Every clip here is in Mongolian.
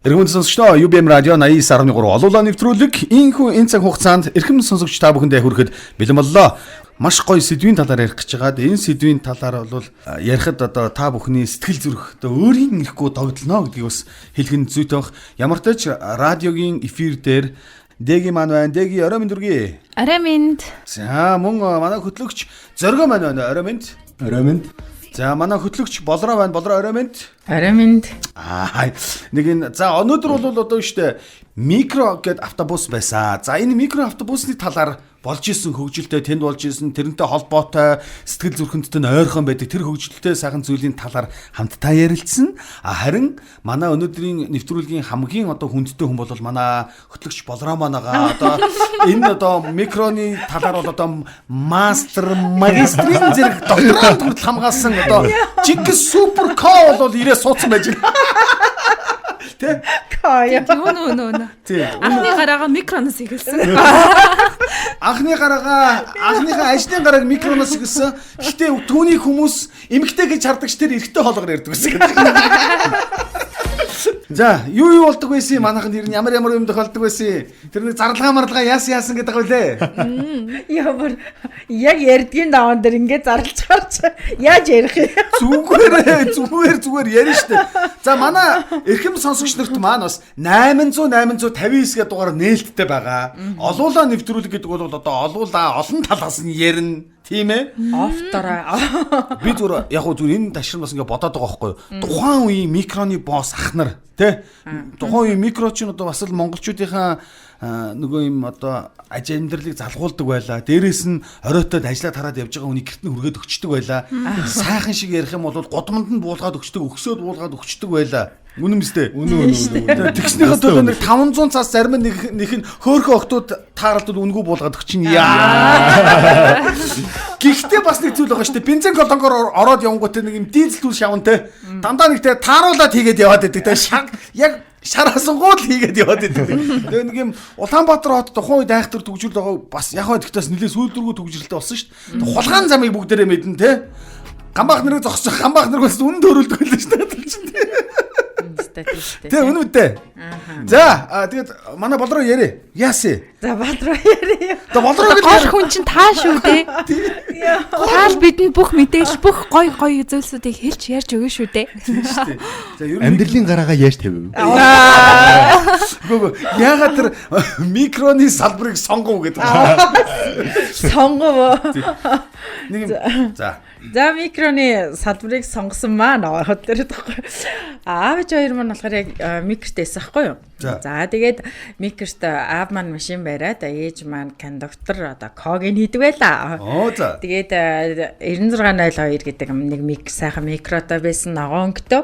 Эрхэм сонсогчдоо, UBM радио 89.3 олуулаа нэвтрүүлэг инхүү энэ цаг хугацаанд эрхэм сонсогч та бүхэндээ хүрэхэд бэлэн боллоо. Маш гоё сэдвийн талаар ярих гэж байгаад энэ сэдвийн талаар бол ярихад одоо та бүхний сэтгэл зүрх одоо өөрийн ирэхгүй догдлоно гэдгийг бас хэлэх нь зүйтэй бах. Ямар ч тач радиогийн эфир дээр Дэги маань байна. Дэги, орой минь дүргий. Орой минь. За, мөн манай хөтлөгч Зоргоо маань байна. Орой минь. Орой минь. За, манай хөтлөгч Болроо байна. Болроо, орой минь. Орой минь. Аа, нэг энэ, за, өнөөдөр бол одоо штэ микро гэд автобус байсан. За, энэ микро автобусны талаар болж исэн хөгжилтэй, тэнд болж исэн тэрнтэй холбоотой сэтгэл зүрхэндтэй нь ойрхон байдаг тэр хөгжилтэй сайхан зүйлийн талаар хамтдаа ярилцсан. А харин манай өнөөдрийн нэвтрүүлгийн хамгийн одоо хүндтэй хүн бол манай хөтлөгч Болроо манагаа. Одоо энэ одоо микроны талаар бол одоо мастер, магистрийн зэрэг докторант хүртэл хамгаалсан одоо жинхэнэ супер ко бол ирээ суудсан байж байна. Тэ? Кая. Үнэ, үнэ, үнэ. Тий. Анхны гараагаа микроноос эхэлсэн. Анхны гараагаа, анхныхаа ажлын гарааг микроноос эхэлсэн. Гэхдээ түүнийг хүмүүс эмэгтэй гэж хардагч тэр эрэгтэй хоолоогоор ярьдаг гэсэн. За, юу юу болдог байсан юм? Манайхан тэр нь ямар ямар юм тохиолддог байсан юм? Тэр нэг зарлага марлага яасан яасан гэдэг байгаа үлээ. Ямар яг ярьдгийн даван дээр ингээд зарлж гарч яаж ярих юм? Зүгээр зүгээр зүгээр ярина штэ. За, манай эрхэм сонсогч нарт маань бас 800 859 гэдэг дугаар нээлттэй байгаа. Олуулаа нэвтрүүлэг гэдэг бол одоо олуулаа олон талаас нь ярина. Тийм ээ? Офтороо. Би зүгээр яг гоо зүгээр энэ ташрам бас ингээ бодоод байгаа байхгүй юу? Тухайн үеийн микроны босс ах нар тий? Тухайн үеийн микро чинь одоо бас л монголчуудынхаа нөгөө юм одоо аж амьдралыг залгуулдаг байлаа. Дээрээс нь оройтод ажиллаа тараад явж байгаа хүний гэрт нь хүргээд өгчдөг байлаа. Сайхан шиг ярих юм бол гудамд нь буулгаад өгчдөг, өгсөөд буулгаад өгчдөг байлаа. Үнэн мэт үү? Үнэн, үнэн, үнэн. Тэгснийхээ төлөө нэг 500 цаас зарим нэг нэг нь хөөхөн охтууд тааралдууд үнгүй буулгаад өгчин яа. Гэхдээ бас нэг зүйл байгаа шүү дээ. Бензин колонгоор ороод явангууд нэг юм дизель түл шавн те. Дандаа нэг те тааруулаад хийгээд яваад байдаг те. Яг шараасангууд л хийгээд яваад байдаг. Тэгээ нэг юм Улаанбаатар хот тухайн үед айхтар төгжрөл байгаа, бас яг хаа тэгтээс нэлээ сүүлдэргүй төгжрөлтэй болсон шүү дээ. Хулгаан замыг бүгдээрээ мэднэ те. Гамбаах нэрийг зогсож, гамбаах нэр бас үнэн төрүүлдэг байлаа шүү дээ. Тэр чинь те. Тэ, үнэн үтэй. За, тэгээд манай Болроо яриа. Яасан? За, Болроо яриа. Одоо Болроо гэж гол хүн чинь та шүү дээ. Та л бидэнд бүх мэдээлэл, бүх гой гой зүйлсүүдийг хэлж ярьж өгнө шүү дээ. Тийм шүү дээ. За, ер нь Амьдралын гараагаа яаж тавив? Үгүй, яагаад тэр микроны салбарыг сонгов гэдэг. Сонгов. Нэг юм. За. За, микроны салбарыг сонгосон маа нөө тэр тахгүй. Аав ээж хоёр маань болохоор яг микрт байсан хгүй юу? За, тэгээд микрт аав маань машин бариад, ээж маань кондуктор, одоо когийн хийдэг байлаа. Оо, за. Тэгээд 9602 гэдэг нэг мик сайхан микротой байсан, ногоон өнгөтэй.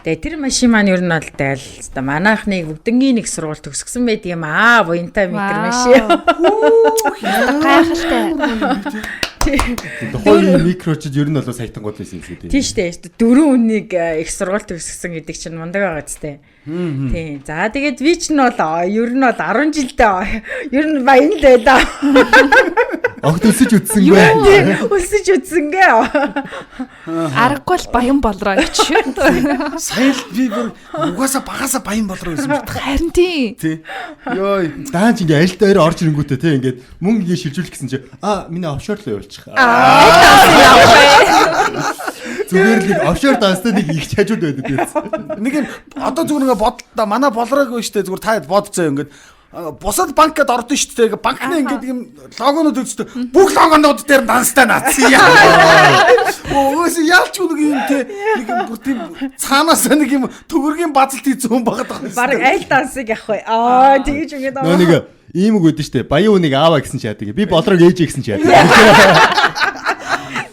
Тэгээд тэр машин маань ер нь бол тэгэл одоо манайхныг бүгднгийн нэг сургууль төгсгсөн байд юм аа, буянтай микро машин. Гайхалтай. Тухайн микрочид ер нь бол саятангууд байсан юм шүү дээ. Тийм шүү дээ. Дөрөв үнийг их сургууль төгсгсөн гэдэг чинь мундаг байгаа ч тийм. Тийм. За, тэгээд би ч нь бол ер нь бол 10 жилдээ ер нь баян л байлаа. Огт өсөж үтсэнгүй. Өсөж үтсэнгээ. Аргагүй л баян Болроо гэж. Сая л би бүр угаасаа багасаа баян Болроо гэсэн юм. Харин тийм. Тий. Йой. Даанч ингээ аль дээр орж ирэнгүүтээ тий ингээд мөнгө ингээ шилжүүлэх гэсэн чи миний офшор руу явуулчих. Зүгээр л нэг офшор данстай нэг их чажууд байдаг тийм. Нэг юм одоо зүгээр ингээ бодлоо, манай Болроогүй шүү дээ, зүгээр та бодцоо ингээд бусад банк гэдээ ордон шүү дээ. Банкны ингээд юм логонууд үздэг. Бүх логонууд дээр данстай наацсан яа. Өөс ялч нэг юм те нэг юм бүр тийм цаанаас нэг юм төгөргийн базалт хийсэн хүн багт байгаа. Бараг аль дансыг авах вэ? Аа, тэгэж ингээд Нөө нэг ийм үг өгдөн шүү дээ. Баян үнийг аава гэсэн чи яадаг. Би Болроог ээж гэсэн чи яадаг.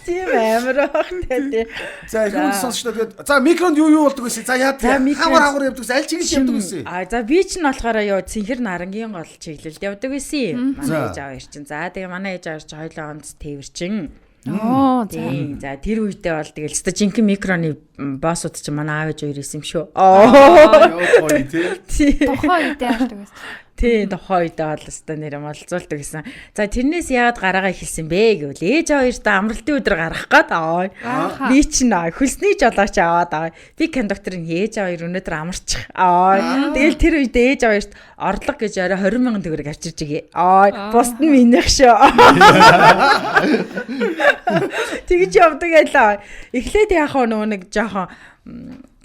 Тийм амар байх тий. За, их сонсогчдоо, тэгээд за микронд юу юу болдог байсан? За, яа хавар хавар явдаг байсан? Аль чиглэл явдаг байсан? А за, би ч нь болохоор юу цэнхэр нарангийн гол чиглэлд явдаг байсан. Манай ээж аав хоёр чинь. За, тэгээ манай ээж аав чинь хоёулаа онц тээвэрчин. Оо, за. За, тэр үедээ бол тэгэл өстө жинхэнэ микроны боссууд чинь манай аав ээж хоёр исэн юм шүү. Аа, гоё тий. Тухайн үедээ авдаг байсан. Тий, тухайн үед бол өстой нэр молцуулдаг гэсэн. За тэрнээс яагаад гараагаа эхэлсэн бэ гэвэл ээж хоёртаа амралтын өдөр гарах гээд аа. Би чинь хөлсний жолооч аваад аа. Би кондуктор нь ээж хоёр өнөөдөр амарчих. Аа. Тэгэл тэр үед ээж хоёрт орлого гэж орой 20 мянган төгрөг авчирч игээ. Аа. Бусд нь минийх шүү. Тэгж явдаг байлаа. Эхлээд яах вэ нөгөө нэг жоохон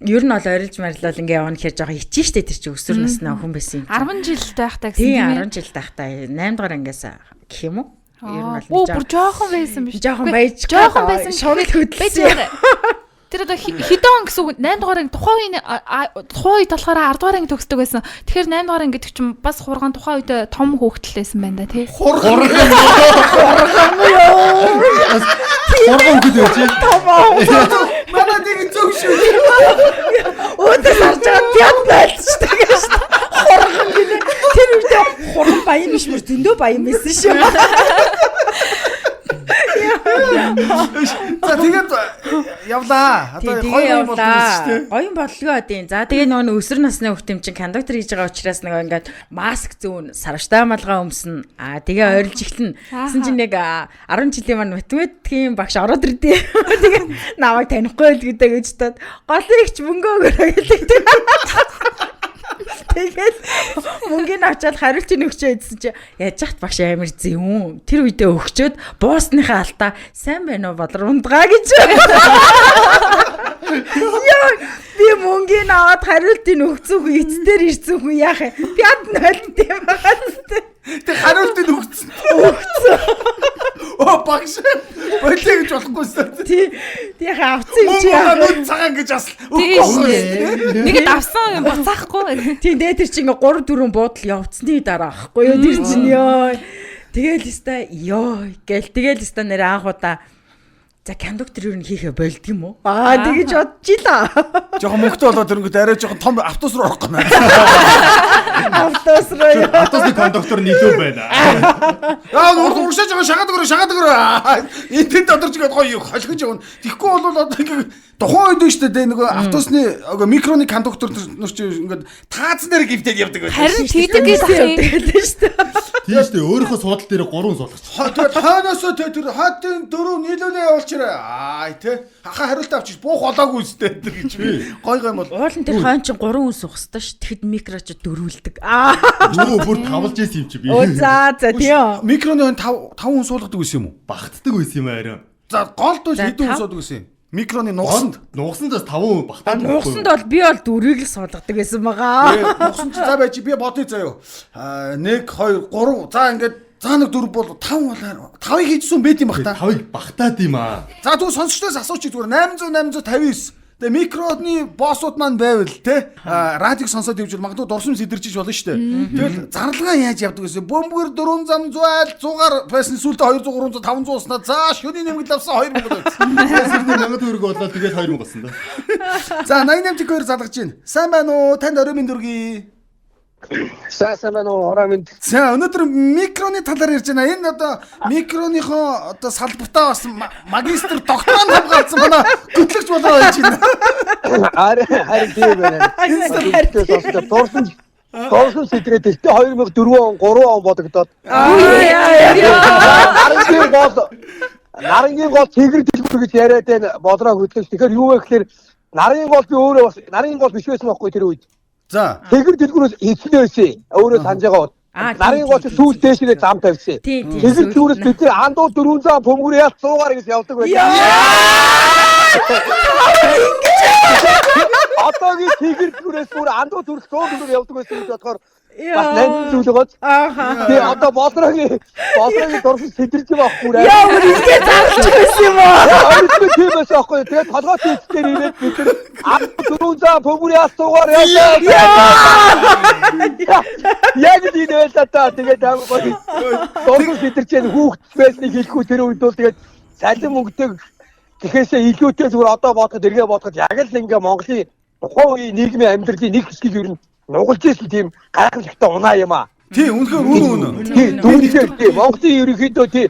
ер нь бол орилж марилал ингээ явна гэхээр жоохон хичэн штэ тэр чинь өсвөр насны охин байсан юм. 10 жил байхдаа гэсэн тийм 10 жил байхдаа 8 дугаар ангиас гэх юм уу? Ер нь бол бүр жоохон байсан биш. Жоохон байж жоохон байсан шунал хөдөлсөн. Тэр одоо хэдэн он гэсэн үг 8 дугаар анги тухайн үед болохоор 10 дугаар анги төгсдөг байсан. Тэгэхээр 8 дугаар анги гэдэг чинь бас хурган тухайн үед том хүүхдэл байсан байна да тий. Хурган ёо. Хурган хүүхэд байж. Том аа. Манай нэг зөв шүү. Өөдөөс харж байгаа пяд байлцдаг гэж. Хурган гинэ. Тэр үедээ хурган баян биш мөр зөндөө баян байсан шүү. За тэгээд явлаа. Одоо гоё юм боллоо шүү дээ. Гоё юм боллоо тийм. За тэгээ нөгөө өсвөр насны хүүхд юм чинь кондуктор хийж байгаа учраас нөгөө ингээд маск зүүн, сарвчтай малгай өмснө. Аа тэгээ орилж эхэлнэ. Тэгсэн чинь нэг 10 жилийн маань математикийн багш ороод ирдээ. Тэгээ намайг танихгүй л гэдэг гэж таад голын ихч мөнгө өгөөрэй гэдэг. Тэгэл мөнгөний авчаад хариултыг өгчөө идсэн чи яаж яхад багш амар зэвүүн. Тэр үедээ өгчөөд буусныхаа алдаа сайн байна уу болор ундгаа гэж. Яа би мөнгөний аваад хариултыг өгцөн хүн эцдээр ирсэн хүн яах юм? Пяд нойлт юм байгаа зү. Тэг хариултыг өгцөн. Өгцөн. Оо багш болио гэж болохгүй шүү дээ. Тий. Тийх авцсан юм чи яах вэ? Цагаан гэж бас өгөхгүй. Нэгэд авсан юм буцаахгүй. Тий, дэ тэр чинь ингээ 3 4 буудал явцсны дараа ахгүй юу тэр чинь ёо. Тэгэл өстой ёо гэл тэгэл өстой нэр анх удаа за кондуктор юу хийхэ болдго юм уу? Аа тэгэж бодож илаа. Жохон мөнгөтэй болоод ирэнгүүт арай жохон том автобус руу орох гэнэ. Автобус руу. Автобусны кондуктор нь илүү байна. Аа урагшаа жоохон шагаад өгөрөө шагаад өгөрөө. Энэ тэнд одорч ингээд гоё холхиж явна. Тэгэхгүй бол одоо ингээд тухайн үед шүү дээ нөгөө автобусны микроны кондуктор нар чи ингээд тааз дээр гівтэд явдаг байсан. Харин тэгдэг гэж явдаг шүү дээ. Тийм шүү дээ. Өөрийнхөө суудал дээр 3 суулгач. Тэгээд хойноосоо тэр хойдын 4 нийлүүлээ явуулчираа. Аа тий. Хаха хариултаа авчиж буух болоогүй үстэй гэж би. Гой гой юм бол. Уулын тэр хойн чинь 3 хүн суух хэвээр ш. Тэгэхэд микро чи дөрвөлдөг. Аа. Юу бүр тавлж исэн юм чи би. Оо за за тийм. Микроны хойн 5 хүн суулгадаг байсан юм уу? Багтдаг байсан юм арай. За голд бол хэдэн хүн суудаг байсан юм? Микроны нугасанд. Нугасанд бас 5 хүн багтаад. Нугасанд бол би бол дөрвийг л суулгадаг байсан байгаа. Нугасанд за байж би бодъё заяо. 1 2 3 за ингээд за нэг дөрв бол 5 болоор 5-ыг хийжсэн байт юм бах та. 5-ыг багтаад юм аа. За тэгвэл сонсогчдоос асуучих зүгээр 800 859. Тэгээ микроны боссууд маань байвал те радиог сонсоод явж магадгүй дурсам сэдэрчиж болно шүү дээ. Тэгэл зарлага яаж явдаг гэсэн бөмбөр 4 зам 100 айл 100-аар байсан сүлдө 200 300 500 уснаа за шөнийн нэмэгдэл авсан 2000 болсон. Сэрний 1000 төгрөг болоод тэгэл 2000 болсон да. За 88.2 залгаж байна. Сайн байна уу? Танд орой минь дүргий. Сайн байна уу? Орой минь. За өнөөдөр микроны талаар ярьж байна. Энэ одоо микроныхоо одоо салбартаа бас магистр докторант хамгаалсан манай хөтлөгч болоо байж байна. Харин тийм байна. Дурсан сэтрээд ихтэй 2004 он 3 он бодогдоод. Нарангийн гол цэгэр дэлгүүр гэж яриад байна бодроо хөтлөгч. Тэгэхээр юу вэ гэхээр нарын гол би өөрөө бас нарын гол биш байсан байхгүй тэр үед. За. Тэгэр дэлгүүрээс эзэн байсан. Өөрөө санаж байгаа. Нарын гол сүүл дээшээ зам тавьсан. Тэгэр дэлгүүрээс бид нар андуу 400 бөмбөр ял 100-аар гэж явдаг байсан. Одоогийн тэгэр дэлгүүрээс бүр андуу төрөл 100 төгрөг явдаг байсан гэж бодохоор бас нандин зүйл байгааз. Тэгээ одоо болроогийн дурсан сэдэрч байгаа байхгүй. Яа бүр ингэ зарлж байсан юм уу? Орилгүй тийм байсан байхгүй. Тэгээ толгойн эцдээр ирээд бид нар 400 бөмбөр ял 100-аар явлаа. Яг л энэ байлаа та. Тэгээд амар гоё. Дурсан сэдэрч яа хүүхд байсныг хэлэхгүй тэр үед бол тэгээд цалин мөнгөтэй гэхээсээ илүүтэй зүгээр одоо бодоход эргээ бодоход яг л ингээ Монголын тухайн үеийн нийгмийн амьдралын нэг хэсгийг ер нь нугалж ирсэн тийм гайхамшигтай унаа юм аа. Тий, үнэхээр үнэн үнэн. Тий, дүнлээ тий. Монголын ерөнхийдөө тий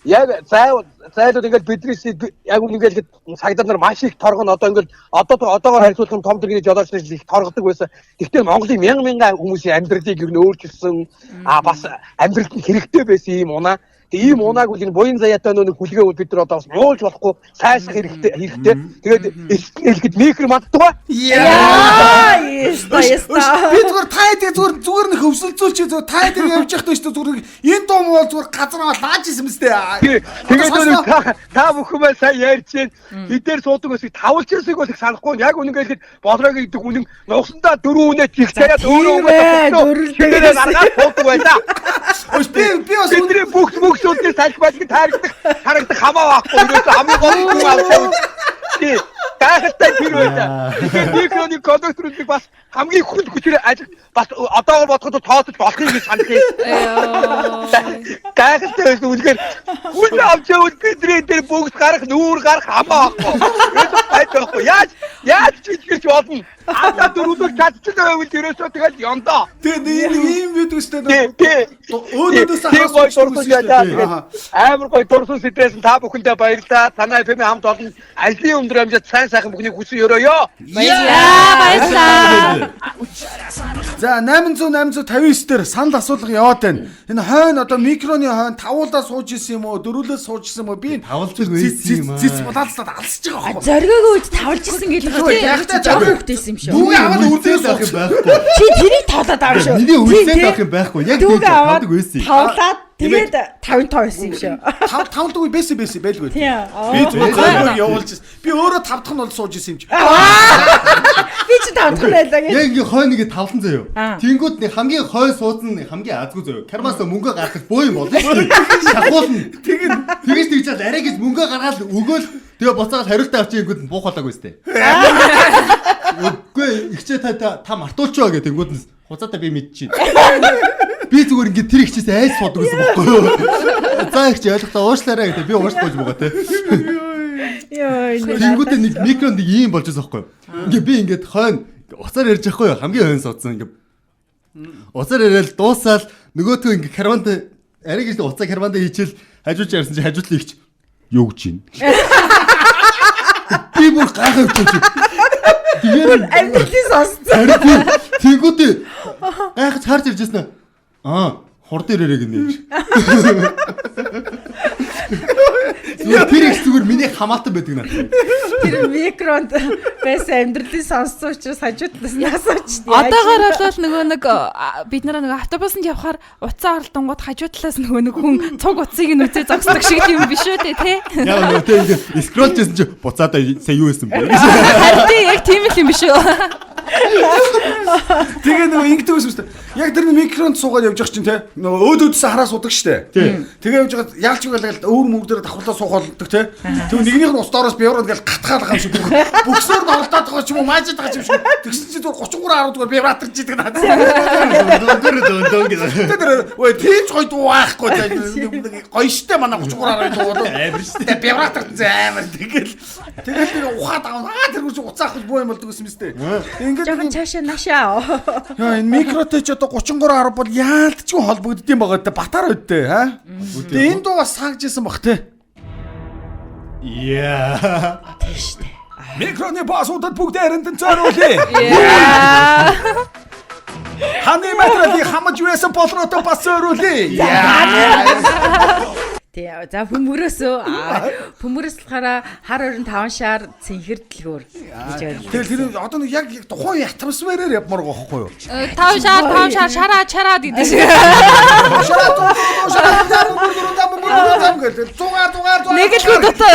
Яг зайлууд ингээд биднээс яг үнэнгээл цагдаа нар маш их торгоно одоо ингээд одоогоор харьцуулах юм том тэрэгний жолооч нар их торгодог байсан. Гэхдээ Монголын мянган мянган хүмүүсийн амьдралыг ер нь өөрчилсөн бас амьдралд нь хэрэгтэй байсан ийм унаа. Тэгээ ийм унааг үл энэ буян заяатай нөө хүлгээ үл бид нар одоо бас муулж болохгүй сайших хэрэгтэй. Тэгээд хэлэхэд микро манддаг. Яа, яста. Би зүгээр та хэдий зүгээр нэг хөвсөлзүүлч зүгээр та хэдий явж явахдаа шүү дээ зүгээр энэ дуу муу зүгээр газар аваад лааж исэн мэт. Тэгээд нөө та бүхэн маань сайн ярьж байна. Бид дээр суудаг өсөг тавлж ирсэг бол их санахгүй. Яг үнэн хэлэхэд болрог гэдэг үнэн нугсандаа дөрөв үнэ чих цараад өөрөө өөрөө гаргаад суудаг байлаа. Би бас бидний бүх сүлдээ салхи байдгийг таарагдах харагдах хамаа байхгүй. Ерөөсөө хамгийн гол хүн авсан. Тий. Гайхалтай тэр байлаа. Тэгэхээр микроны кондукторуудыг бас хамгийн хүнд хүчээр ажил бас одоогор бодоход тооцож болох юм гэж санах юм. Гайхалтай байсан. Үнэхээр хүн авч явал бидний дээр бүгд гарах нүүр гарах хамаа байхгүй. Ерөөсөө байж байхгүй. Яаж чиглэж болно? Андаа дөрөвлөж чадчихсан байвал ерөөсөө тэгэл ёндоо. Тэгээ нэг ийм бид үстэй өөдөөс харах амар гоё дурсан сэтрээс та бүхэндээ баярлалаа. Танай FM хамт олон ажлын өндөр амжилт сайн сайхан бүхнийг хүсэн өрөөё. Баярлалаа. Баярлалаа. За 800 859 дээр санал асуулга яваад байна. Энэ хойно одоо микроны хойно тавуулдаа сууж исэн юм уу, дөрвөлөө сууж исэн юм уу? Би тавлдаг байсан юм аа. Цэц булаацлаад алсаж байгаа байхгүй. Зоригоогүй үед тавлж исэн гэдэг нь яг жоохон хөвгтэйсэн юм шүү. Дүүгээ аваад үрдээс авах юм байхгүй. Чи тэрийг тоолоод авах шүү. Миний үрдээс авах юм байхгүй. Яг тийм тавдаг байсан. Тавлаад тэгээд 55 байсан юм шүү. Тавлдаг үе байсан байлгүй. Би зүгээр явуулж ирсэн. Би өөрөө тавдах нь бол сууж исэн юм чи. Би чи тавдах нь байлаа гэж. Яг ингээ хойно ингээ тавлан заяо. Тэнгүүд нэг хамгийн хой суудсан хамгийн азгүй заяо. Кармаас мөнгө гаргах боо юм болно шүү. Шахуулна. Тэгэж тэгж чад арай гэж мөнгө гаргаад өгөөл тэгээ буцаагаад хариултаа авчих ингүүд нь буух болоогүй сте. Үгүй ихчээ та мартуулчихва гэх тэнгүүд нь хуцаатаа би мэдчихээн. Би зүгээр ингээд тэр ихчээс айс суудаг гэсэн бохгүй юу. За ихч ойлгохлаа уушлаарай гэдэг би уушлахгүй юм байгаа те. Йоо. Тэнгүүдээ нэг микронд нэг ийм болж байсан бохгүй юу. Ингээ би ингээд хойно уцаар ярьж байхгүй юу. Хамгийн хойно суудсан ингээ. Уцаар яриад дуусаал нөгөөтгөө ингээ карванд арай гэж уцаа карвандаа хийчихэл хажууч ярьсан чи хажуутлын ихч юу гэж юм. Би бүр гайхав чи. Тэгэхээр амьдралын сонсцсон. Тэнгүүдээ гайхаж харж ирж байсан. Аа, хурд ирээрэй гинэ гэж. Тэр их зүгээр миний хамаатан байдаг надад. Тэр микронд байсан амьдралын сонсцсон учраас хажууднаас насаач. Одоогоор бол нөгөө нэг бид нараа нөгөө автобусанд явхаар утсаа оролдонгууд хажуу талаас нөгөө нэг хүн цуг утсыг нь үзээ зогсдог шиг юм биш үү те? Яг нөгөө те ингэ скролл хийсэн чи буцаадаа сая юу байсан бэ? Харин тий яг тийм л юм биш үү? Тэгээ нөгөө ингэдэг байсан шүү дээ. Яг тэр микронд суугаад явж байгаа чинь те нөгөө өөдөөдөөс хараа суудаг шүү дээ. Тэгээ явж байгаад яалч үгээл өөр мөнгө дээр давхарлаа суух болдог те. Тэг нэгнийх нь ус доороос бивроод ингээл гатгаалгаа юм шиг бөксөөр нь оролдоод байгаа ч юм уу маажид байгаа юм шиг. Тэгсэн чинь зүгээр 33 10 дугаар вибратор чийдэг надад. Дөн дөн дөн. Тэр өө тийм ч гоё дуу байхгүй те. Гоё штэ манай 33 10 дуу бол амар штэ. Вибратор амар тэгэл тэгэл нэг ухаад аваа. Тэр үгүй уцаах буу юм болдог гэсэн юм штэ. Ингээд жоохон цаашаа наашаа. Яа энэ микротэй ч одоо 33 10 бол яалтчгүй холбогддсон байгаа те батар өдтэй ха. Тэгээ энэ дуу бас саагж исэн бах те. Яа. Тийш үү. Микроны басуудад бүгдээрэнд нь зориулъя. Яа. Ханы материалыг хамаж байсан болроотой бас зориулъя. Яа. Тий. За бөмбөрөөсөө бөмбөрөөс болохоор хар орон 5 шар цэнхэр дэлгүүр гэж ойлгоо. Тэгэл тэр одоо нэг яг тухайн атмосферээр явмаар байгаа байхгүй юу? 5 шар 5 шар шараа чараа гэдэг шиг. Шараа шараа зам зам гэл 100 100 100 Нэг л гүн дутуу.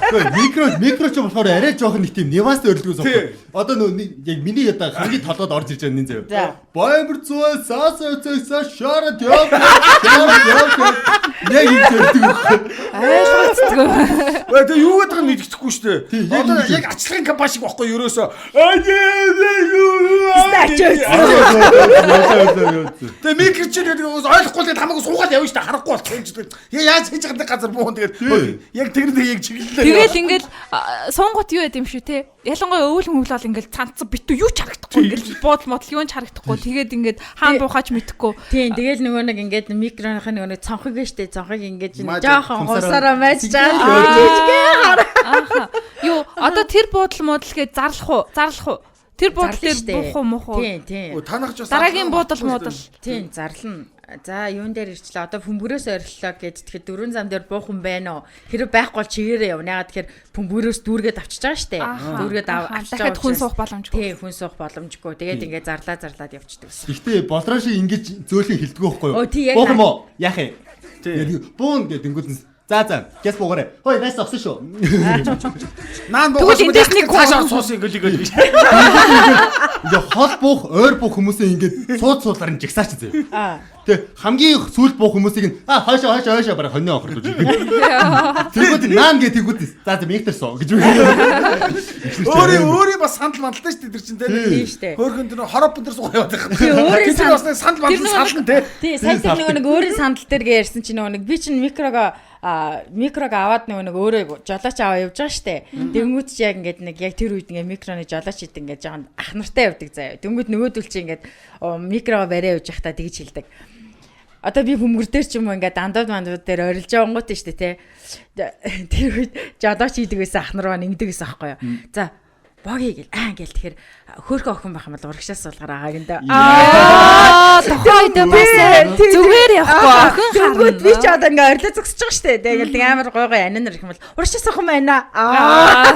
Гэхдээ микро ч болохоор арай жоохон нэг тийм нюанстай өрөлдгөөс байхгүй. Одоо нөө яг миний одоо хамгийн толгойд орж ирж байгаа нэг заяа. Баймар зүй саас өцөсөн шараа яв. Яг юм зөрдөг байхгүй. Ойлгоцдгоо. Өө тэгээ юу гэдэг нь мэддэхгүй шүү дээ. Одоо яг ачлахын компани шиг байхгүй ерөөсөө. Тэгээ микро чи гэдэг ойлгохгүй л хамаагүй суугаад явна шүү дээ. Харахгүй болчих юм чи. Яаж хийж байгаа нэг газар буун тэгээд яг тэр нэг яг чиглэлээр. Тэгэл ингээл суунгут юу байд юм шүү те. Ялангуяа өвөл мөвл бол бол ингээл цанцсан битүү юу ч харагдахгүй ингээл буудал модал юу ч харагдахгүй тэгээд ингээд хаан буухаач мэдэхгүй. Тийм тэгэл нөгөө нэг ингээд микроных нөгөө нэг цонхыг штэ цонхыг ингээд жоохон хумсараа майж жаа жижигхэн хараа. Ааха. Юу одоо тэр буудал модал гээд зарлах уу? Зарлах уу? Тэр буудал дээр буух уу муух уу? Тийм тийм. Танах ч бас дараагийн буудал муудал. Тийм зарлана. За юун дээр ирчлээ. Одоо бөмбөрөөс ориллоо гэж тэгэхээр дөрвөн зам дээр буух юм байна уу? Хэрэг байхгүй бол чигээрээ явна. Ягаад тэгэхээр бөмбөрөөс дүүргээд авчиж байгаа штэ. Дүүргээд авчиж байгаа. Дахиад хүн суух боломжгүй. Тийм хүн суух боломжгүй. Тэгээд ингээд зарлаа зарлаад явчихдаг гэсэн. Гэхдээ болроо шиг ингэж зөөлхөн хилдэггүй байхгүй юу? Буух юм уу? Яах юм? Тийм. Буун гэдэг тэнгуүлэн За за, гэс буугаарай. Хөөе, найс огсон шүү. Наан буугаас эндээс нэг цаашаа суусан ингээл ингээл. Ингээ хол буух, ойр буух хүмүүсээ ингээд сууд суудлаар нь жигсаач зөө. Тэг хамгийн сүүлд буух хүмүүсийг нь аа хойшоо хойшоо хойшоо бараг хоньоо охрлож ирдэг. Тэгвэл наан гэ тэгвэл за за мигтер суу гэж. Өөрөө өөрөө бас сандал мандалтай шүү дээ тэр чинь тийм шүү дээ. Хөөхөн тэр хоропон дээр суугаа яваад байх. Тийм өөрийн тэр бас нэг сандал мандал сална тий. Тийм сайн тэр нөгөө нэг өөрийн сандал дээр гээ ярьсан чинь нөгөө нэг би чинь микрого микрог аваад нөгөө нэг өөрөө жолооч аваа явж байгаа штэ. Тэнгүүт чи яг ингээд нэг яг тэр үед ингээд микроны жолооч ид ингээд жоохон ах нартай явдаг заяа. Тэнгүүт нөгөөдөл чи ингээд микрого бариа явж байхдаа тэгж хэлдэг. Одоо би бөмбөр дээр ч юм уу ингээд дандаа мандууд дээр орилж явангууд нь штэ тий. Тэр үед жолооч идэг байсан ах нар маань ингэдэг байсан аахгүй юу. За боги гэл аа гэл тэгэхээр хөөхөн охин байх юм бол урагшаас суулгаар агааг энэ. Аа тухайн үед бас зүгээр явахгүй охин харна. Би ч одоо ингээ орилоо зогсож байгаа штэ. Тэгэл нэг амар гой гой анин нар их юм бол урагшаас охин байна. Аа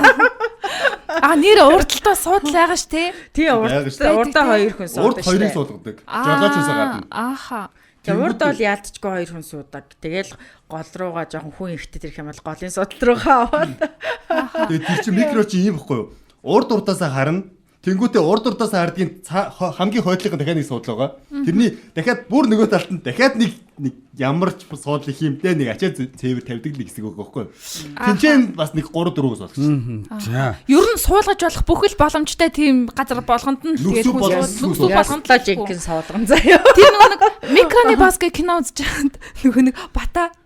нэр урдталтаа суудал байгаа ш тэ. Тий урдаа хоёр хүн суудаг. Урд хоёрыг суулгадаг. Жолооч усаа гадна. Ааха. Тэгээ урд бол яалтчгүй хоёр хүн суудаг. Тэгэл гол руугаа жоохон хүн ихтэй тэрх юм бол голын судал руугаа аваад. Тэгээ тэр чинь микро чи ийм бохгүй юу? Урд урдаасаа харна. Тэнгүүтээ урд урдаасаа хардгийн хамгийн хойдлынх нь дахиад нэг суудлаа байгаа. Тэрний дахиад бүр нөгөө талд нь дахиад нэг ямар ч суудлах юмтэй нэг ачаа цэвэр тавьдаг л хэсэг байгаа байхгүй юу? Тинчэн бас нэг 3 4 суулгач. За. Ер нь суулгаж болох бүх л боломжтой тийм газар болгонд нь тэгээд нүксүү болгонд л жинхэнэ суулган заяа. Тэр нөгөө нэг микроны бас гэх кино үзэж байхад нөгөө нэг бата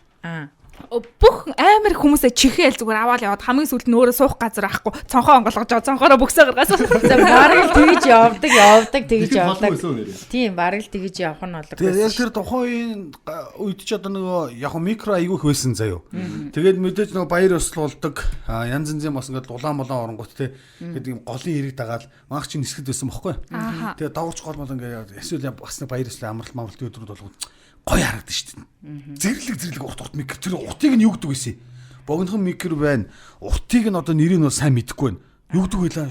бүх амар хүмүүсээ чихээл зүгээр аваад яваад хамгийн сүүлд нь өөрөө суух газар авахгүй цонхоо онгоолгож байгаа цонхоороо бөксөө гаргасан. За бараг л тэгж явдаг явдаг тэгж явдаг. Тийм бараг л тэгж явах нь болог. Тэгээд яг тэр тухайн үед ч одоо нөгөө яг микро айгүй их байсан заяо. Тэгээд мэдээж нөгөө баяр ёслуулдаг янз янзын бас ингээд улаан молон оронгот те ингээд юм голын эрэг дагаад манх чинь нисгэд байсан бохгүй. Тэгээд даварч гол мол ингээд эсвэл бас нэг баяр ёслол амралт мамралт өдрүүд болгоод гоё харагдана шүү дээ. Зэрлэг зэрлэг урт урт микро тэр уртыг нь юу гэдэг вэ? Богинохон микро байна. Уртыг нь одоо нэрийг нь бол сайн мэдэхгүй байна. Юу гэдэг вэ лаа?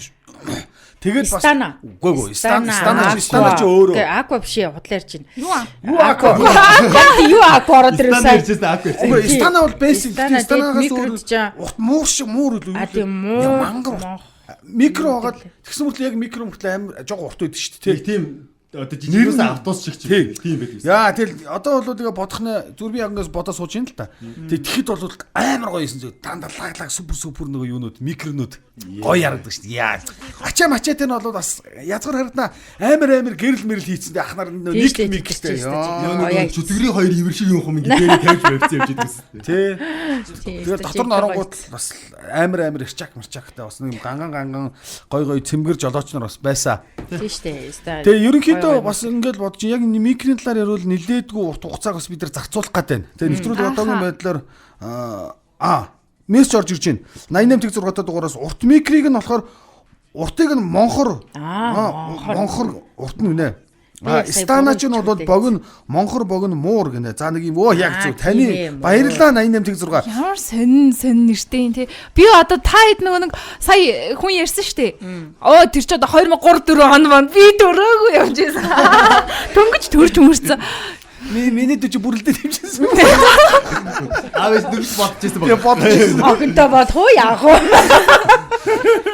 Тэгээд бас үгүй үгүй стана стана чи өөрөө. Аква биш ээ худлаа ярьж байна. Юу аа? Юу аква? Юу аква ороод ирсэн. Үгүй стана бол basic. Станагаас өөр урт муур шиг муур үлээ. А тийм муур мангар. Микро хагаад тэгсэн мөртлөө яг микро мөртлөө амар жог урт байдаг шүү дээ. Тийм одоо жижигээс автобус шиг ч тийм байдаг. Яа тэгэл одоо бол тэгээ бодох нэ зүр би яг ингээс бодоо сууж ин л та. Тэгээ тэгэхэд бол амар гоё юмсан зүг дандаа лаг лаг супер супер нөгөө юунууд микронууд гоё ярагдаг шүү дээ. Яа. Ачаа мачаатай нь бол бас язгар харагдана амар амар гэрэл мэрэл хийцэн дээ ах нар нэг микртэй. Нөгөө чөтгөрийн хоёр ивэр шиг юм хум ингэ дээрээ тавьж барьсан явж идэг гэсэн. Тий. Тэгээ дотор нь оронгууд бас амар амар ирчак марчактай бас нэг ганган ганган гой гой цэмгэр жолооч нар бас байсан. Тийм шүү дээ. Тэгээ ерөнхийдөө бас ингээд бодож яг микрийн талаар ярил нилээдгүй урт хугацааг бас бид нар зарцуулах гээд байна. Тэгээ нэвтрүүлэг одоогийн байдлаар мессеж орж ирж байна. 88 6 дугаараас урт микрийг нь болохоор уртыг нь монхор монхор урт нь үнэ. Стана ч нь бол богино монхор богино муур гинэ. За нэг юм өө яг зөв. Таны баярлалаа 88 6. Ямар сонин сонин нэртэй юм те. Би одоо та хэд нөгөө нэг сая хүн ярьсан шүү дээ. Оо тэр чи одоо 2003 4 он манд би дөрөөгүй явж байсан. Дөнгөж төрж өнгөрцөн. Миний дөж бүрэлдээ тэмчихсэн. Аавс дөрөж бодож ирсэн баг. Бодож ирсэн. Охинтой болох уу яах вэ?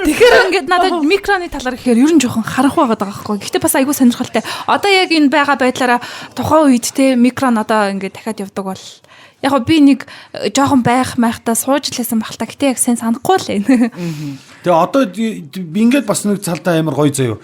Тэгэхээр ингээд надад микроны талаар гэхээр ер нь жоохон харанхуй байгаад байгаа байхгүй. Гэхдээ бас айгүй сонирхолтой. Одоо яг энэ байгаа байдлаараа тухайн үед те микрон одоо ингээд дахиад явдаг бол яг би нэг жоохон байх майхтаа сууж лээсэн баг л та. Гэтэ яг сайн санахгүй л байна. Тэгээ одоо би ингээд бас нэг цалдаа амар гоё заяо.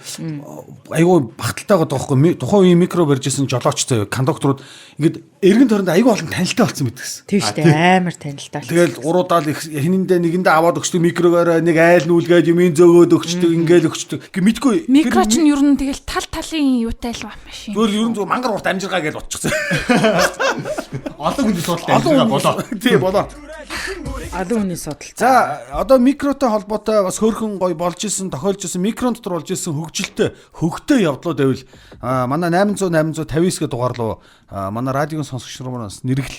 Айгүй багталтай байгаа байхгүй. Тухайн үеийн микро барьж исэн жолооч заяо. Кондукторууд ингээд Эргэн тойронд айгүй олон танилтай болсон мэдгэсэн. Тийм шүү дээ. Амар танилтай. Тэгэл гуруудаал хинэндээ нэгэндээ аваад өгчдөг микрогоор нэг айл нүүлгээд юмын зөөгөөд өгчдөг ингээл өгчдөг. Гэ мэдгүй. Микро ч ер нь тэгэл тал талын юутай л машин. Зүгээр ер нь зүгээр мангар урт амжиргаа гэж бодчихсон. Олон хүний судалтай амжиргаа болоо. Тий болоо. Олон хүний судалтай. За одоо микротой холбоотой бас хөөрхөн гоё болж исэн, тохиолж исэн, микрон дотор болж исэн хөгжилтэй, хөгтэй явдлууд байвал манай 800 859 гэдэг дугаар руу манай радиогийн сонсогч нар маань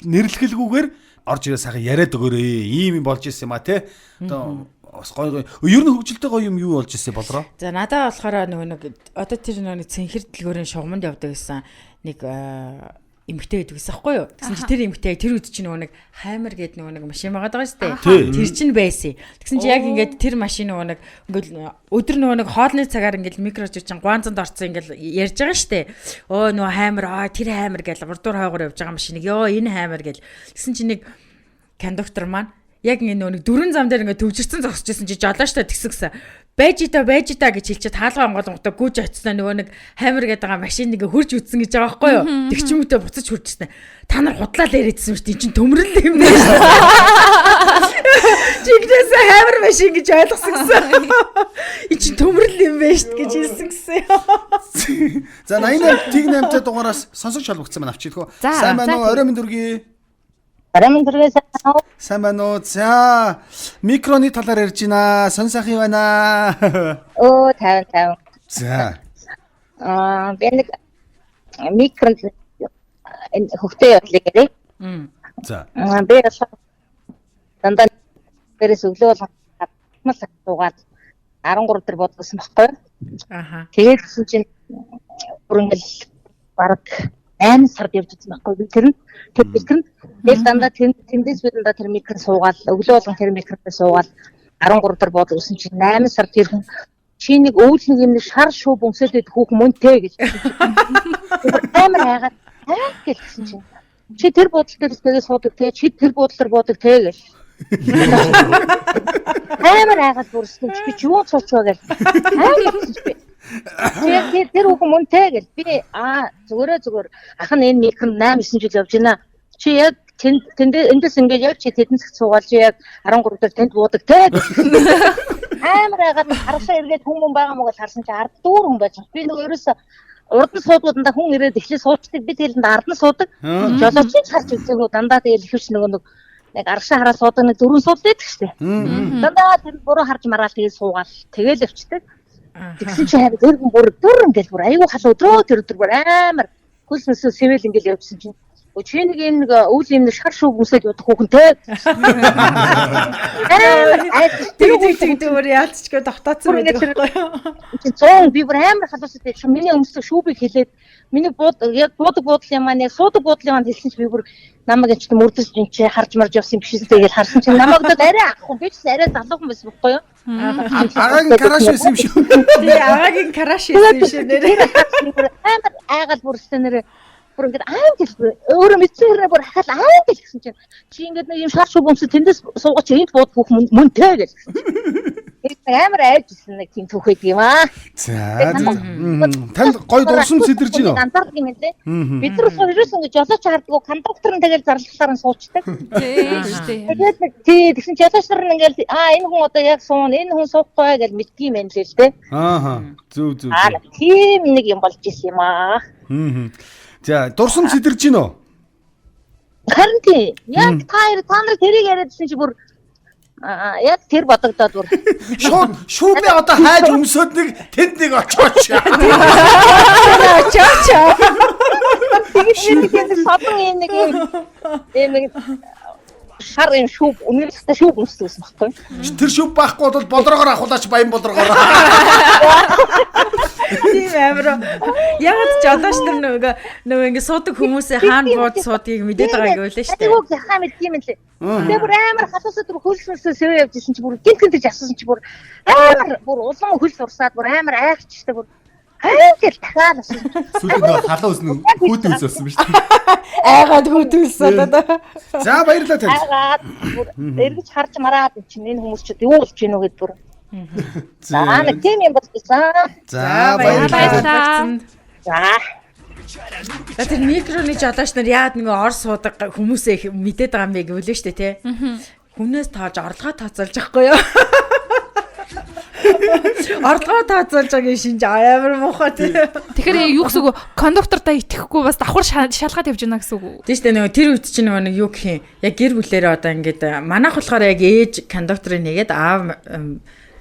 нэрлэхэлгүйгээр орж ирээ сайхан яриад өгөөрэй. Ийм юм болж исэн юм а те. Одоо бас гоё гоё. Ер нь хөгжилтэй гоё юм юу болж исэн болроо? За надаа болохоор нөгөө нэг одоо тэр нөгөө нэг цэнхэр дэлгүүрийн шугамд явдаг гэсэн нэг эмэгтэй гэдэг гэсэн аахгүй юу? Тэгсэн чи тэр эмэгтэй тэр үед чинь нөгөө нэг хаймар гэдэг нөгөө нэг машин байгаа даа шүү дээ. Тэр чинь байсан. Тэгсэн чи яг ингээд тэр машин нөгөө нэг ингээд өдөр нөгөө нэг хоолны цагаар ингээд микро чинь гуанзанд орсон ингээд ярьж байгаа шүү дээ. Өө нөгөө хаймар аа тэр хаймар гэж урдуур хойгоор явж байгаа машиныг ёо энэ хаймар гэж. Тэгсэн чи нэг кондуктор маань яг ингээд нөгөө нэг дөрвөн зам дээр ингээд төвжирсэн зогсож исэн чи жолоо штэ тэгсэн гэсэн. Байж та байж та гэж хэлчихэд хаалгаа онгоолготой гүйж очсноо нөгөө нэг хаймар гэдэг байгаа машин ингээ хурж үтсэн гэж байгаа байхгүй юу? Тэгчмүүтээ буцаж хуржсэн. Та нар худлаа л яриадсэн шүү дээ. Эн чинь төмрөл юм дээ. Чигнээсээ хаймар машин гэж ойлгосон гэсэн. Эн чинь төмрөл юм байна шүү гэж хэлсэн гэсэн. За 88 тэг 8-тай дугаараас сонсогч холбогдсон маань авчийлхүү. Сайн байна уу? Орой минь дүргий. Орой минь дүргий сайн уу? Сайн байна уу? За, микроны талаар ярьж байна. Сон сайхан юм байна. Өө, 50 50. За. Аа, би нэг микрон хөгтэй явдлыг ярив. За. Би дандаа дээрээс өглөө болгон суугаад 13 дээр буудсан байхгүй юу? Аха. Тэгээд гэсэн чинь бүр ингээл бараг 8 сард явж байсан байхгүй би тэр нь тэр микрон тэгэл дандаа тэндээс би дандаа тэр микрон суугаал өглөө болгон тэр микронтой суугаал 13 дээр буудсан чинь 8 сард тэр хүн чи нэг өвөл нэг юм шар шүүб өмсөд идэх хүүхэн мөнтэй гэж амар хайгаад аа гэсэн чинь чи тэр буудлын дээр тэгээ суудаг те чи тэр буудлаар буудаг те гэж амар хайгаад бүрсэн чи би ч юу цуучваа гэж аа гэсэн чи би тэр хүүхэн мөнтэй гэл би аа зүгээр зүгээр ах нь энэ микрон 8 9 жил явж байна. Чи яг тэнд эндээс ингээд яг чи тэдэн цагт суугаал чи яг 13 дээр тэнд буудаг те. Амар айгаад харашаа эргээд хүн мөн байгаа мó гэж харсан чи ард дүүр хүн байж. Би нөгөө ерөөсө урд нь суудгүй дандаа хүн ирээд эхлээ суучдаг. Би тэгэл ард нь суудаг. Жолоочийг харж үзээгүй дандаа тэгэл ихэвч нөгөө нэг яг аргашаа хараа суудаг нэг дөрвөн суудлаа гэдэг штэ. Дандаа тэр буруу харж мараал тэгэл суугаал тэгэл явцдаг. Тэгсэн чи харин тэр хүн бүр дүр ингээл бүр айгүй хал өдрөө тэр өдөр бүр амар хөлс мөсөө сэвэл ингээл явжсэн чинь чи нэг энэ нэг өвөл юм нэг шар шүүг өмсөд явах хүүхэн те. Тэр тэг тэг бүр яалтчгүй тогтооцсон байдаг байхгүй юу? Чи 100 би бүр амар халуусад байж миний өмсөх шүүбийг хэлээд миний бууд яг буудаг буудлын маань яг суудаг буудлын маань хэлсэн чи би бүр намайг энэ чинь мөрдөж энэ чи харж марж явсан юм биш үстэй гэж харсан чинь намайг бол арай ах хүн би ч арай залуухан байсан байхгүй юу? Агагийн краш байсан юм шүү. Тий, агагийн краш байсан юм шүү нэрээ. Амар айгаал бүрстэй нэрээ бүр ингээд аим гэл өөрөө мэдсэн хэрнээ бүр хахал аим гэл гэсэн чинь чи ингээд нэг юм шар шүүб өмсө тэндээс суугач энд бууд бүх мөнтэй гэл гэсэн. Тэр амар айж ирсэн нэг тийм түүх байдаг юм аа. За танд гой дурсам сэдэрж байна уу? Анзаардаг юм лээ. Бид нар болохоор ерөөс ингээд жолооч хардгуу кондуктор нь тэгэл зарлахлаар нь суучдаг. Тийм шүү дээ. Тэгээд нэг тий тэгсэн чи жолооч нар нь ингээд аа энэ хүн одоо яг суун энэ хүн суухгүй гэж мэддэг юм байна л дээ. Ааха. Зүг зүг. Аа тийм нэг юм болж исэн юм аа. За дурсам сэдэрж гин үү? Харин тий. Яг та нар тэрийг яриадсэн чи бүр яг тэр бодогдоод бүр. Шууд шүүбээ одоо хайж өмсөөд нэг тэнд нэг очооч. Очооч. Тэгээд нэг содон юм нэг юм нэг шар юм шүүб үнэхээр шүүб өмсдөг гэсэн баггүй. Тэр шүүб байхгүй бол болрогоор ахуулаач баян болрогоор. Тийм амар. Яг жолооч нар нөгөө ингэ суудаг хүмүүсээ хаана бууд суудгийг мэдээд байгааг байлаа шүү дээ. Айгуу яхаа мэддэг юм лээ. Тэгээ бүр амар халуусад бүр хөлс мөсөө сэвэ явж исэн чи бүр гинт гинтэж асуусан чи бүр амар бүр улам хөлс урсаад бүр амар айхчтай бүр айгэл дахиад асуусан. Сүүлд нөгөө халуун өснө хүүтэн ус болсон биз дээ. Айгаад хүүтэн ус одоо. За баярлалаа танд. Айгаад бүр эргэж харж мараад чинь энэ хүмүүс ч юу болж гинүү гэд бүр. За нэг тийм юм болсон. За баярлалаа. Баярлалаа. За. За тэр микроны жолооч нар яад нэг ор суудаг хүмүүсээ их мэдээд байгаа юм бэ гэвлээ штэ тий. Хүнээс тоож орлогоо тооцоолж байхгүй юу? Орлогоо тооцоолж байгааг шинж амар муухай тий. Тэгэхээр юу гэсэн үг вэ? Кондуктордаа итгэхгүй бас давхар шалгаад явж байна гэсэн үг үү? Тийм штэ нөгөө тэр үед чинь нөгөө нэг юу гэх юм яг гэр бүлээрээ одоо ингээд манайх болохоор яг ээж кондукторыг нэгээд аав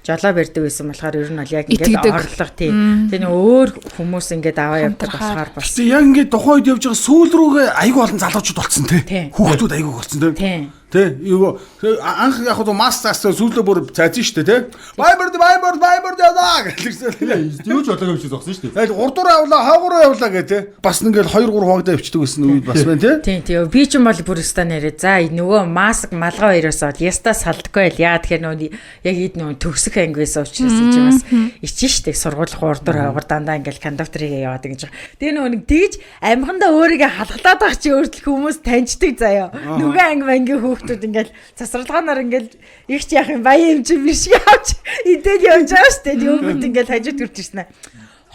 жолоо барьдаг байсан болохоор ер нь бол яг ингээд орлого тий. Тэгээ нөгөө өөр хүмүүс ингээд аваа явдаг болохоор бас Гэтэ яг ингээд тухайн үед явж байгаа сүүл рүүгээ айгүй олон залуучууд болцсон тий. Хүүхдүүд айгүй болцсон тий. Тэ юу анх яг хөө мас цаас сүүлдээ бүр цайзсан шүү дээ тий. Бай бэр бай бэр бай бэр даа гэлээ. Юу ч болоог юм шиг зогсон шүү дээ. Тэгэл урдуур явлаа, хаагураа явлаа гэ тий. Бас ингээл 2 3 хуваагдаа явчихдаг гэсэн үед бас байна тий. Тийм тийм. Би ч юм бол бүр өстө нэрээ. За нөгөө маск малгай хоёроос бол яста салдаггүй л. Яа тэгэхээр нөгөө яг ид нөгөө төгсөх анги байсан учраас чи бас ичин штэ сургууль урдуур хаагур дандаа ингээл кондукторыг яваад ингэж. Тэгээ нөгөө нэг тэгж амхандаа өөрийгөө халахлаад байгаа чи өөртөл хүмүүс таньждаг заяа. Нөгөө анги мангийн хүүхдүүд ингээл цасралгаанаар ингээл их ч яах юм баян юм чи биш явж идэл явж байгаа штэ. Тэгвэл ингээл хажууд хүрч ирсэн аа.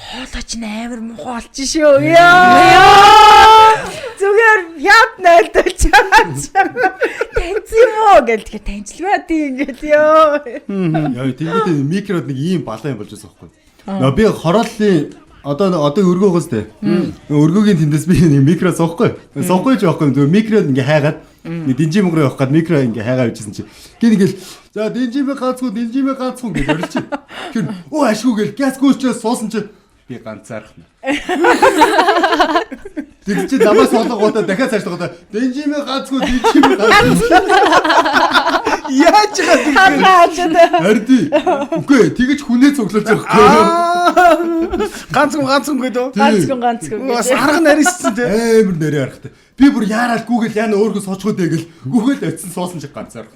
Хоолой чинь амар муухай болчих шүү. Яа. Зүгээр яд найлдаж чамаа. Таньсан юм уу гэл тэгэхээр таньчлгаа тий ингээл ёо. Яа тэгвэл микрод нэг ийм балан юм болж байсан байхгүй. Нөө би хорооллын одоо өргөө гоос тэ. Өргөөгийн тэндээс би нэг микро суухгүй. Суухгүй ч байхгүй зүгээр микрод ингээ хайгаад нэг динжи мөнгө явах гад микро ингээ хайгаа явжсэн чи. Гин ингээл за динжимээ ганцгүй динжимээ ганцгүй гэж орилч. Тэр өө ашгүй гэл газ гүйчээ суусан чи би ганцаархна. Тэг чи намайг суулгуудаа дахиад цаашлахудаа динжимээ ганцгүй динжимээ ганцгүй. Яаж байгаа тийм. Харин үгүй тэгэж хүнээ цуглуулж байгаа байхгүй. Ганцхан ганцхан гэдэг. Ганцхан ганцхан гэдэг. Бас арга нарийссэн тий. Амар нарийн аргатай. Би бүр яарал гүүгэл яана өөрхөн суучихгүй дээ гэл гүүгэл очисон суусан чи ганцаар.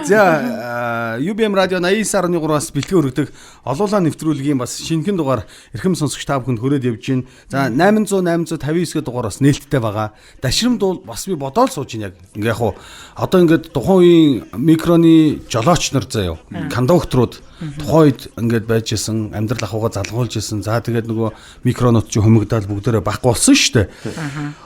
За UBM радио 89.3-аас бэлтгэн өргөдөг олуулаа нэвтрүүлгийн бас шинэхэн дугаар эрхэм сонсогч та бүхэнд хүрээд явж байна. За 800 859 гэх дугаар бас нээлттэй байгаа. Дашрамд бол бас би бодоол сууж байна яг. Ингээ яг хуу одоо ингээд тухайн үеийн микроны жолооч нар заяа кондукторууд тухайн үед ингээд байж исэн амьдрал ахуйгаа залгуулж исэн. За тэгээд нөгөө микронууд чи хөмөгдөөл бүгдээрээ байхгүй болсон шүү дээ.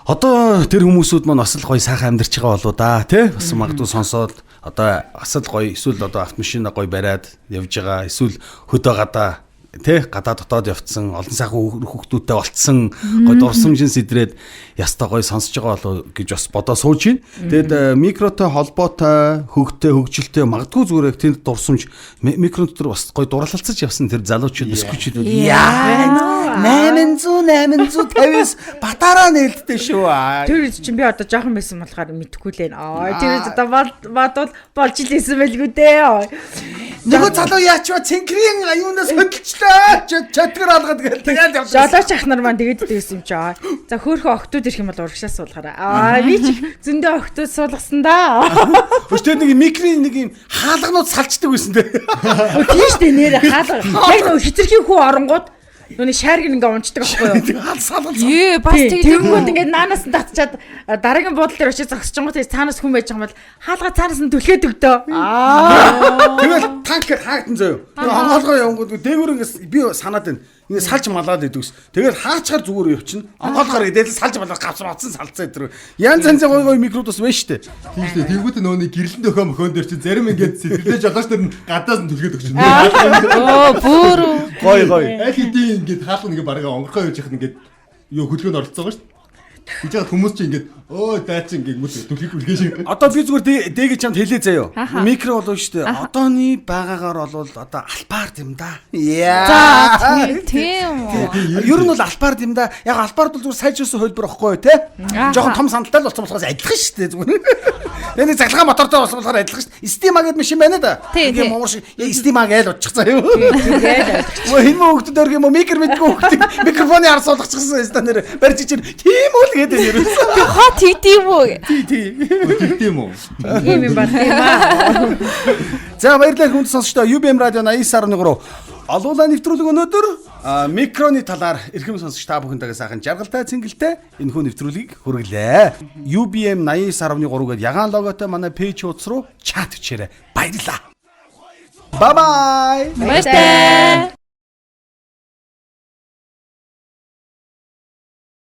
Одоо тэр хүмүүсүүд маань бас л гоё сайхан амьдарч байгаа болоо да тий. Бас магадгүй сонсоод одоо бас л гоё эсвэл одоо автомашина гоё бариад явж байгаа эсвэл хөдөө гадаа тий гадаа дотоод явцсан олон сайхан хүүхдүүдтэй болцсон гоё дурсамжин сэдрээд ястаа гоё сонсож байгаа болоо гэж бас бодоо сууж байна. Тэгэд микротой холбоотой хөгтэй хөгжилтэй магадгүй зүгээр яг тэнд дурсамж микрон дотор бас гоё дурлалцаж явсан тэр залуучууд бисквичүүд яа 800 859 батараа нээлттэй шүү. Тэр үед чинь би одоо жоохон байсан болохоор мэдэхгүй л байна. Аа тэр үед одоо бодвол болж л исэн байлгүй дээ. Нөгөө залуу яач вэ? Цэнкрийн аюунаас хөдөлчлээ. Чөтгөр алгад гэл тэгэл явж. Жолооч ах нар маань тэгээд идэвсэн юм чи. За хөөхөн октод ирэх юм бол урагшаа суулгаарай. Аа би ч зөндөө октод суулгасан да. Өч тэр нэг микрийн нэг юм хаалганууд салчдаг байсан те. Тийм шүү дээ нэр хаалга. Яг нөгөө хитрхийн хүү оронгууд Нүний шаарг ингээ унцдаг байхгүй юу? Хаал салгал. Ее бас тэг. Тэгэнгүүт ингээ наанаас нь татчаад дараагийн буудлын дээр очиж зогсчихгоо тэгээ цаанаас хүн байж байгаа юм бол хаалга цаанаас нь түлхээд өгдөө. Аа. Тэгэл танк хаагдсан заяа. Тэр онгоолгоо явангууд дээгүүр ингээ би санаад байна. Ингээ салж малаад идэвс. Тэгэл хаачгаар зүгээр явчихна. Онгоолгоор гэдэл салж малаад гавц мавцсан салцаа өдр. Янз янзын гой гой микрод бас байна штэ. Тийм штэ. Тэнгүүт нөгөө нэг гэрлэн дөхөө мөхөн дээр чи зарим ингээд сэтгэлдээ жолооч нар нь гадаас нь түлхээд өгч. Оо бүр гой гой. Аль хэдийн ингээд хаалга нэг бараг онгорхоо явж яхад ингээд юу хөдөлгөөнд оролцоогоо штэ. Гэж яхад хүмүүс чи ингээд өө даа чи ингээд мүт түлхийг үлгээ шиг. Одоо би зүгээр дээгээ чамд хэлээ заяо. Микро болов штэ. Одооны байгаагаар болвол одоо алпард юм да. Яа. За тийм үү. Ер нь бол алпард юм да. Яг алпард бол зүгээр сайжруулсан хувилбар واخгүй юу те. Жохон том сандалтай л болсон болохоос адилхан штэ зүгээр. Тэгээ нэг цахилгаан мотортой болсон болохоор адилхан штэ. Стима гэдэг машин байна да. Ингээ муур шиг стима гэж утчих заяа. Мө хин мө хөлтөд өрг юм уу микро мэдгүй хөлтөд микрофоны ар суулгачихсан ста нэр барьж ичэр тийм үү л гэдэг ерөөсөө. Тэг хоо тэгдэм үү? Тий тий. Тэгдэм үү? Тийм юм байна тийм аа. За баярлалаа хүнд сонсогчдоо UBM радио 89.3 олуулаа нэвтрүүлэг өнөөдөр микроны талаар эрхэм сонсогч та бүхэнтэйгээ сайхан жаргалтай цэнгэлтэй энэхүү нэвтрүүлгийг хүргэлээ. UBM 89.3 гээд ягаан логотой манай пэйж хуудас руу чат бичээрэй. Баярлалаа. Bye bye. Баяртай.